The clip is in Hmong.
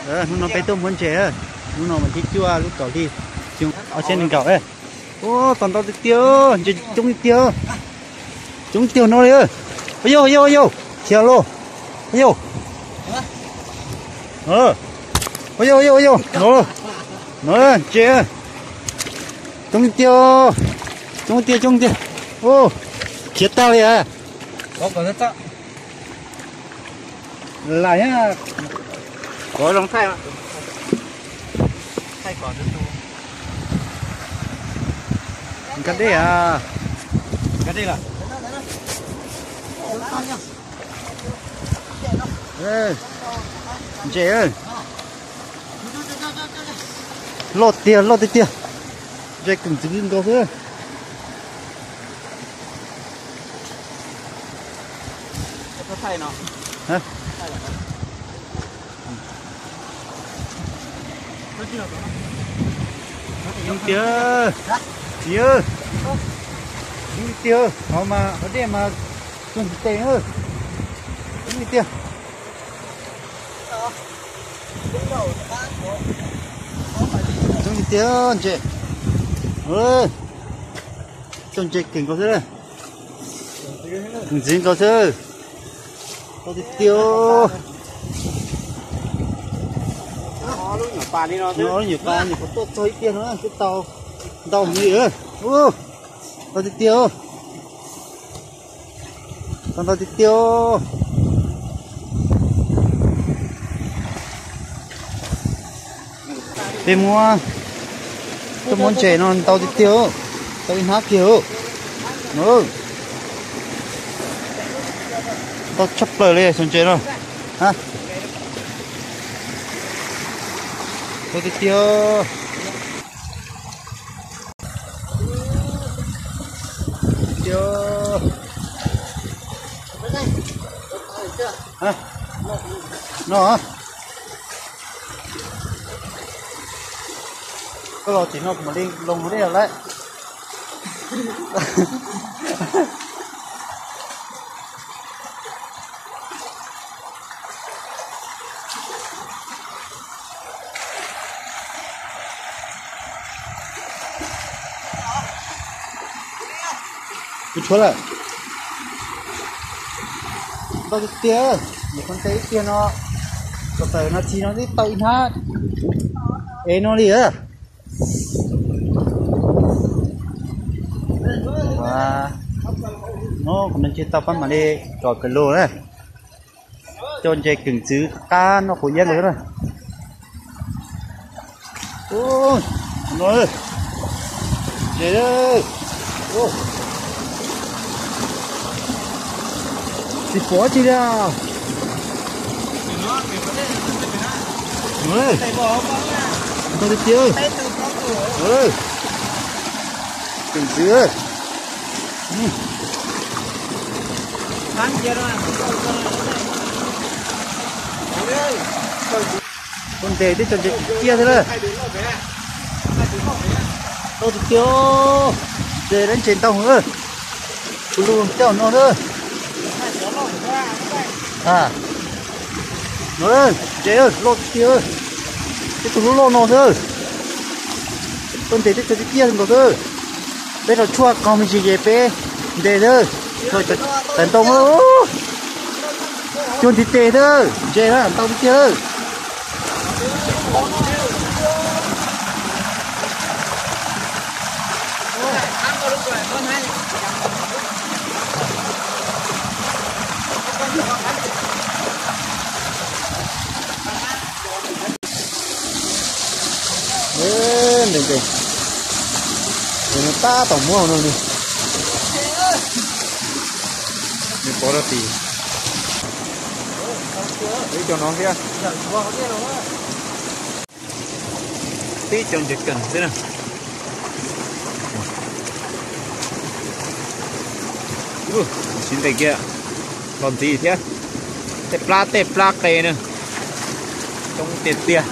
Hnub no peb tuaj muab ntses, hnub no mas thib cuaj lub kaum hli, xyoo ob txhiab nees nkaum. Ua tau ntau tiag tiag, ntses coob tiag tiag, coob tiag no li. Yau yau yau, khiav los, yau, yau yau yau, no, no ntses coob tiag, coob tiag coob tiag, khiav tag li. Lam, kov zoo thaij, thaij kom tu tu. Nkag dej a, nkag dej lawm. Ntses loj tiag loj tiag tiag, ntses kawm ntxwv nkaus xwb. Tiag, tiag, tiag, qhov mas qhov dej mas tuag ntiv tes na. Tiag, tiag ntses, tau ntses kawm nkaus xwb, kawm ntxwv nkaus xwb. Tau tiag tiag. Ob lub nyuam pas nyuam qhuav tuaj txog ib tiag no twb tau ntau heev li. Tau tiag tiag. Tau ntau tiag tiag. Peb muab, tuaj muab ntses no ntau tiag tiag, tau ib hnab kiag. Ntau tshaj plaws li xyoo ntses no. Tau tiag tiag. No, koj los tim no kuv mam li loo dej lawm. Kuv tshuav lawm. Ntau tiag tiag, nyuam qhuav ntses ib tiag no, kom tawm no txhis no twb tau ib hnab ev no li. No kuv ntshe tau pab mam li kom kawg lug na. Cov ntses kawm ntxwv qab noj quav yeeb nkaus xwb na. Ntses, tsis pom tsi li. Ntau tiag tiag. Kawm ntxwv. Tuaj ntes twb tso ntses ciaj xwb na. Ntau tiag tiag. Ntses, lawv ntses ntau heev. Kuv lug coj no na. Ntses loj tiag tiag, ib tug loj loj no xwb. Tuaj ntes twb tso ciaj nkaus xwb. Peb rau tshuaj qaug me ntsis ces peb ntes xwb. Tawm ntoo, cuag ntiv tes xwb, ntses na ntau tiag tiag. Ntes ntes, tab tom muab no li. Nws pov rau tim ib co no thiab. Tib co ntses kawm xwb na. Siv ntes kiag, los ntxiv thiab. Tej plab tej plab qe na, coob tiag tiag.